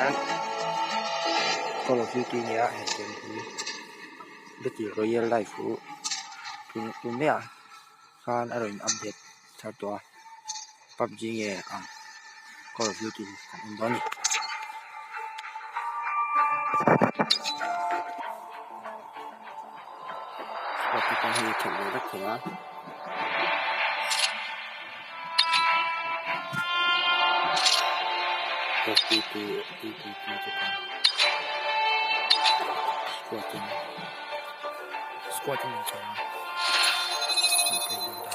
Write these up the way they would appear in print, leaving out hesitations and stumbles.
hian call of duty a ni a he game hi battle royale life hu tun tun maiah khan a rawn in update thar tawh a pubg nge ang call of duty kan en dawn a ni. Te pawh hei a khelh ve vek thei a. Squad in squad in an chang a an play dawn ta.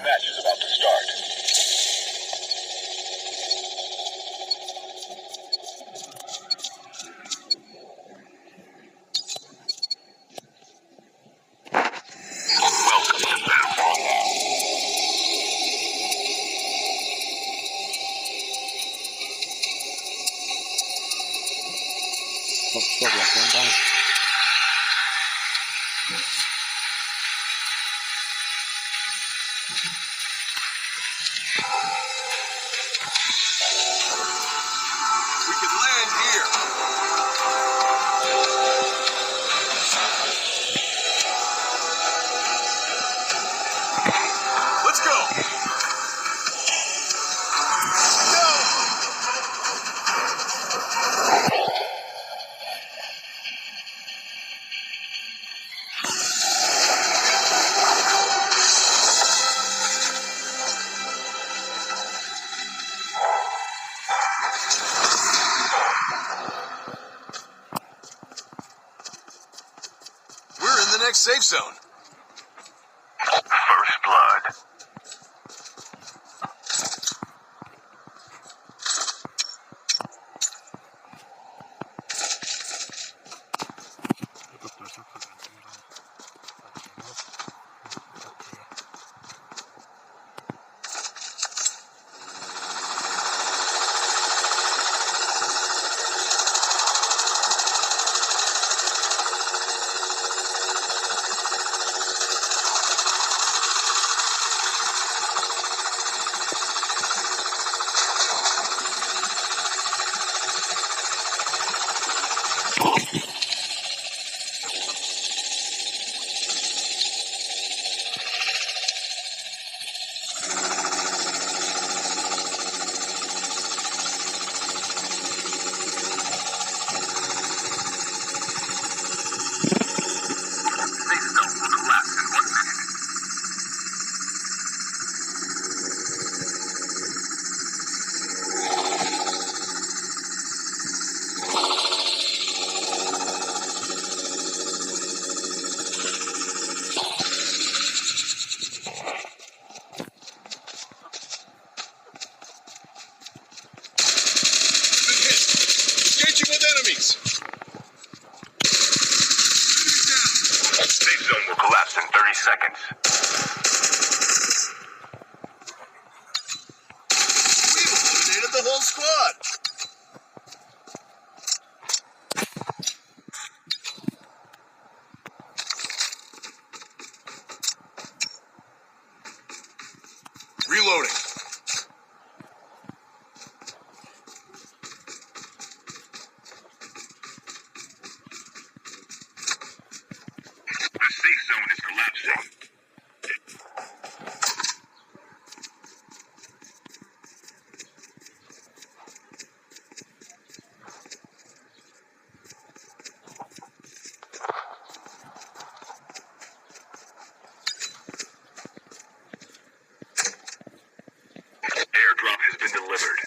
Match is about to start. Welcome to Battle Royale. Chhuak chhuak lah chuan ta. We can land here. Let's go. Go. We're in the next safe zone. First blood. Helicopter chu khalh an tum dawn a. Safe zone will collapse in 1 minute. Been hit. Engaging with enemies. Enemy down. Safe zone will collapse in 30 seconds. We've eliminated the whole squad. Reloading. The safe zone is collapsing. delivered.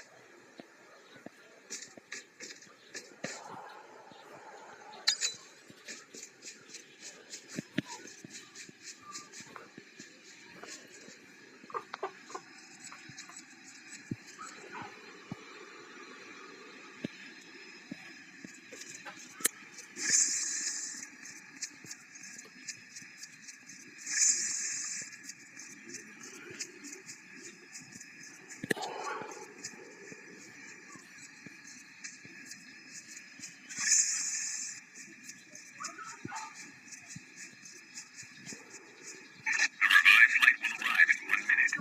The revived flight will arrive in 1 minute.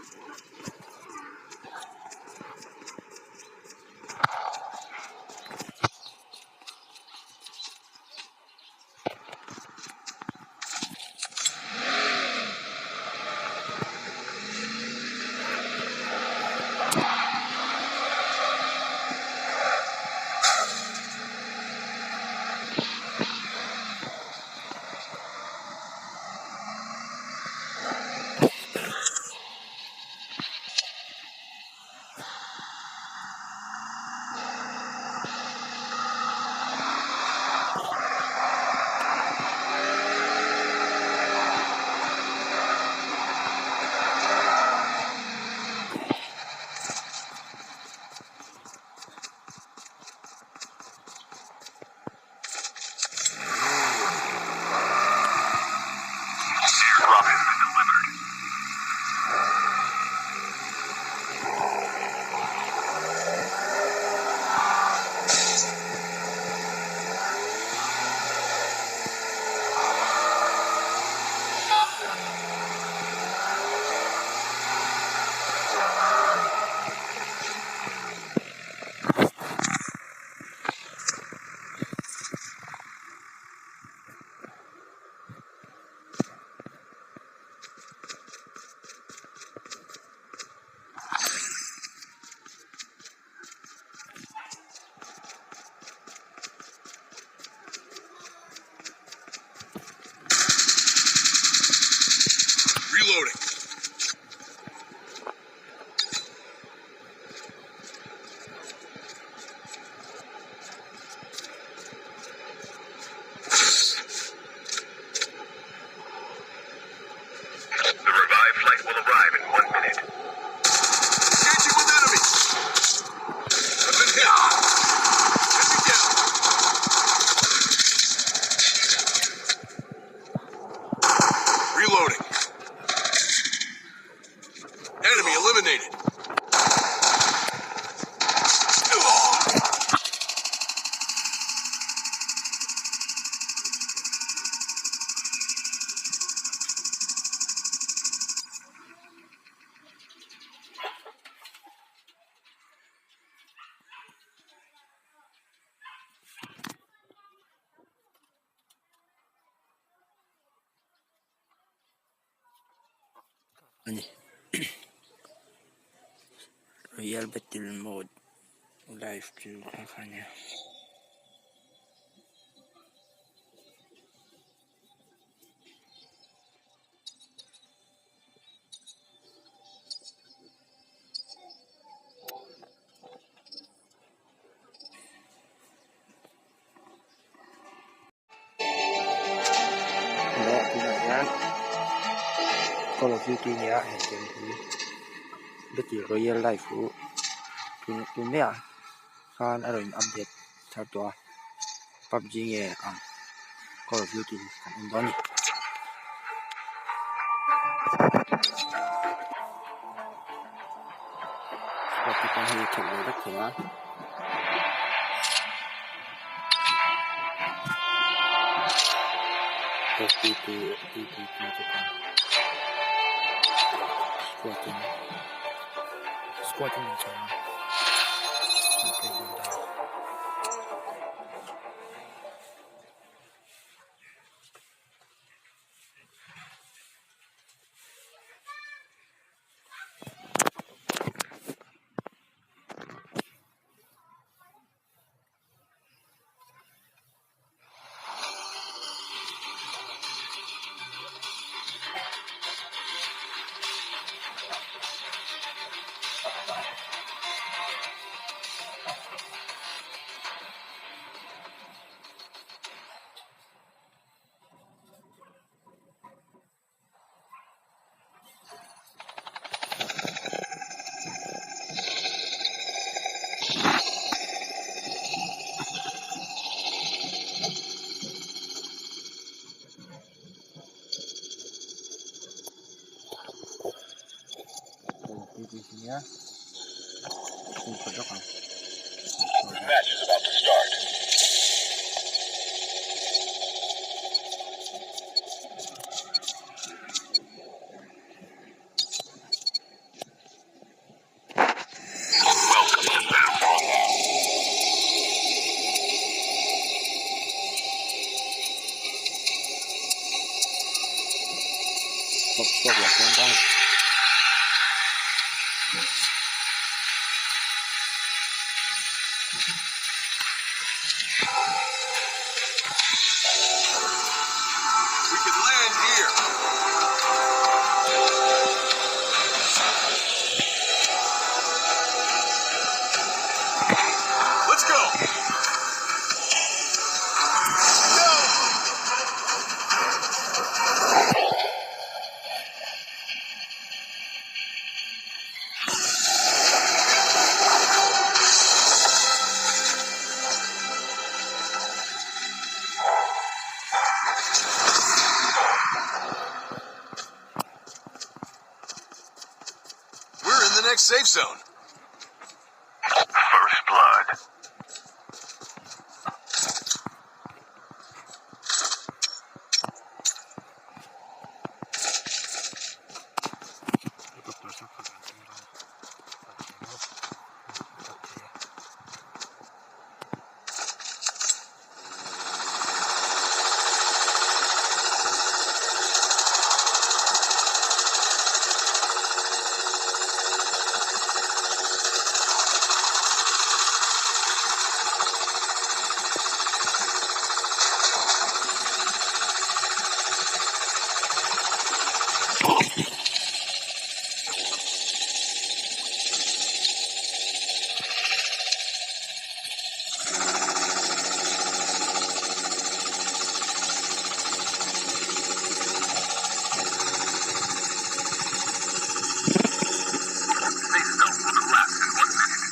Airdrop has been delivered. Reloading. The revived flight will arrive in 1 minute. Engaging with enemy. I've been hit. Enemy down. Reloading. Enemy eliminated. Ani Royal Battle Mode live chu kha kha ania. Leh tunah hian Call of Duty nia hei game hi Battle Royale live hu tun tun maiah khan a rawn in update thar tawh a pubg nge ang Call of Duty kan en dawn a ni. Squad te pawh hei khelh ve vek thei a. Te pawh squad in squad in chuan an play dawn ta. nia phawt lawk ang. Chhuak chhuak lah chuan ta. We can land here. Let's go. Go. We're in the next safe zone. First blood. Helicopter chu kha kan tir a a thei a. Safe zone will collapse in 1 minute.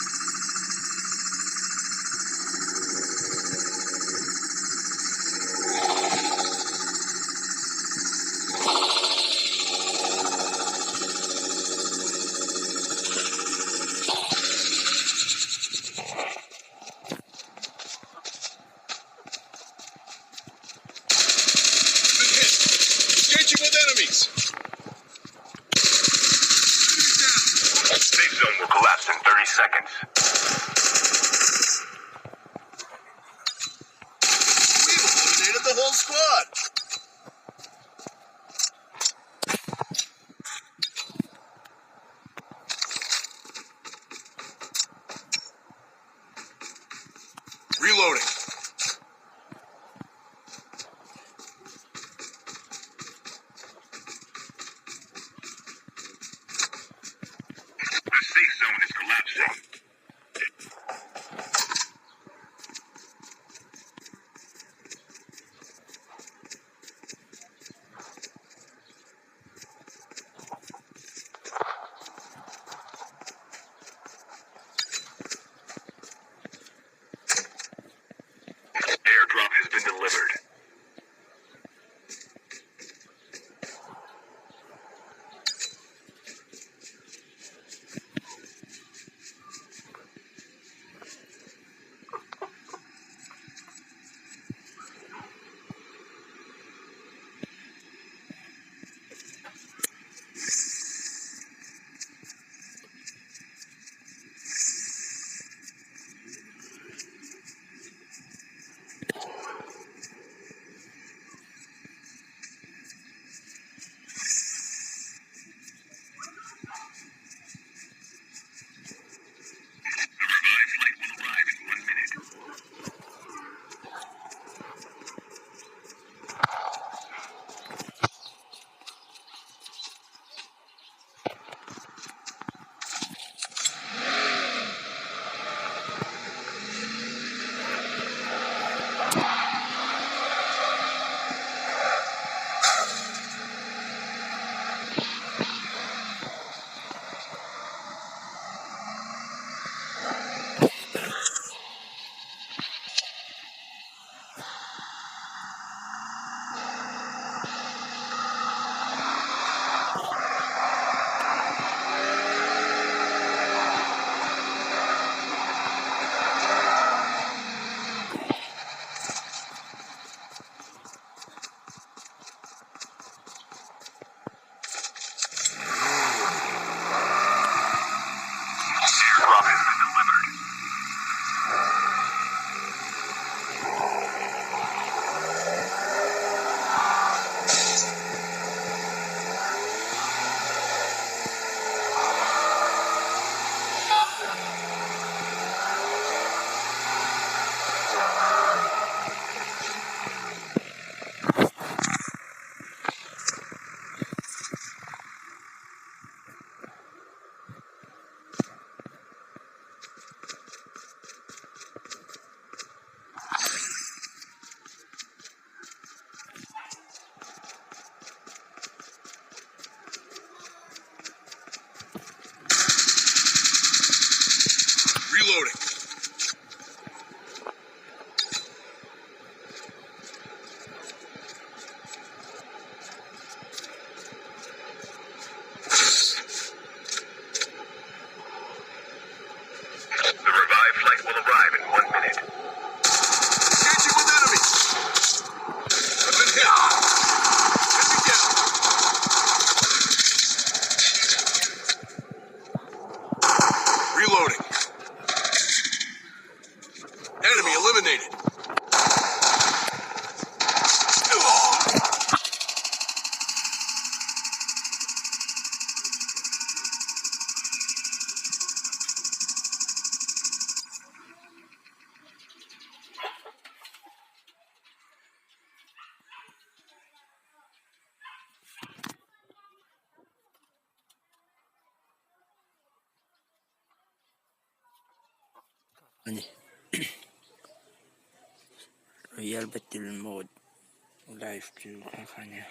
Been hit. Engaging with enemies. Enemy down. Safe zone will collapse in 30 seconds. We've eliminated the whole squad. Reloading. The safe zone is collapsing. A ni Royal Battle Mode Live chu kha kha ania.